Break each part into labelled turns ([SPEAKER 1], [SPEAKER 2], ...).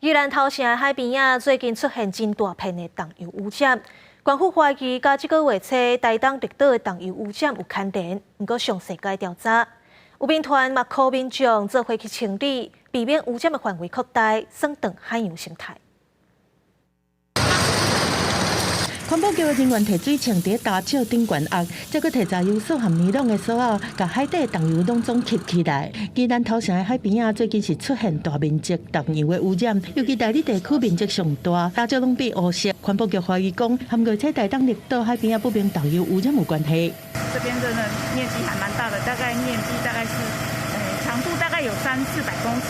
[SPEAKER 1] 宜蘭頭城海邊仔最近出現真大片的桐油污染，縣府懷疑佮這個月初台東綠島的桐油污染有牽連，毋過詳細該調查。有民團嘛呼民眾做伙去清理，避免污染的範圍擴大，損斷海洋生態。
[SPEAKER 2] 環保局的人員提水槍佇礁石頂懸壓，再閣提柴油掃和尼龍的索仔，共海底桐油攏總吸起來。宜蘭頭城的海邊仔最近是出現大面積桐油的污染，尤其大里地區面積上大，礁石攏變烏色。環保局懷疑講，和月初台東綠島海邊仔不明桐油污染有關係。
[SPEAKER 3] 這邊真的面積還蠻大的，大概面積大概是，長度大概有三四百公尺，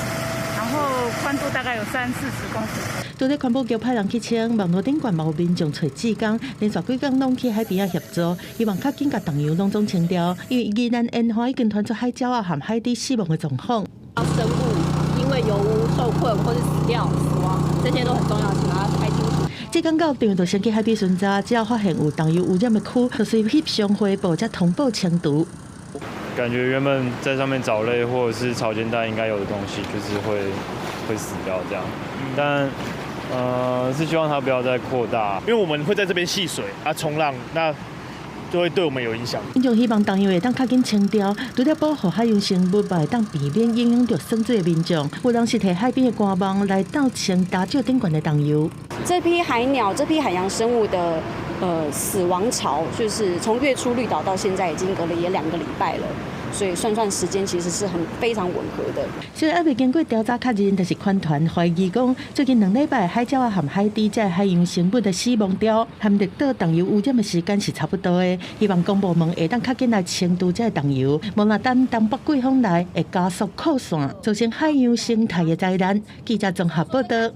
[SPEAKER 3] 然後寬度大概有三四十公尺。
[SPEAKER 2] 除了環保局派人去清，網路頂懸嘛有民眾揣志工，連續幾工攏去海邊仔協助，希望較緊共桐油攏總清掉。因為宜蘭沿海已經傳出海鳥仔和海豬死亡的狀況。
[SPEAKER 4] 生物因為油污受困或者死掉、死亡，這些都很重要，請把它拍清楚。
[SPEAKER 2] 這工到場就先去海邊巡查，只要發現有桐油污染的區，就隨翕相匯報，才通報清除。
[SPEAKER 5] 感覺原本在上面藻類或者是潮間帶應該有的東西，就是會死掉這樣，但是希望它不要再擴大，
[SPEAKER 6] 因為我們會在這邊戲水啊、衝浪，那就會對我們有影響。
[SPEAKER 2] 民眾希望桐油會當較緊清掉，除了保護海洋生物，嘛會當避免影響著耍水的民眾。有人是提海邊的官網來鬥清礁石頂懸的桐油。
[SPEAKER 4] 這批海鳥、這批海洋生物的死亡潮，就是從月初綠島到現在已經隔了也2個禮拜了。所以算算時間，其實是很非常吻合的。
[SPEAKER 2] 雖然猶未經過調查確認，但是環團懷疑講，最近2禮拜海鳥仔和海豬這海洋生物的死亡潮，和綠島桐油污染的時間是差不多的。希望公部門會當較緊來清除這个桐油，無若等東北季風來，會加速擴散，造成海洋生態的災難。記者綜合報道。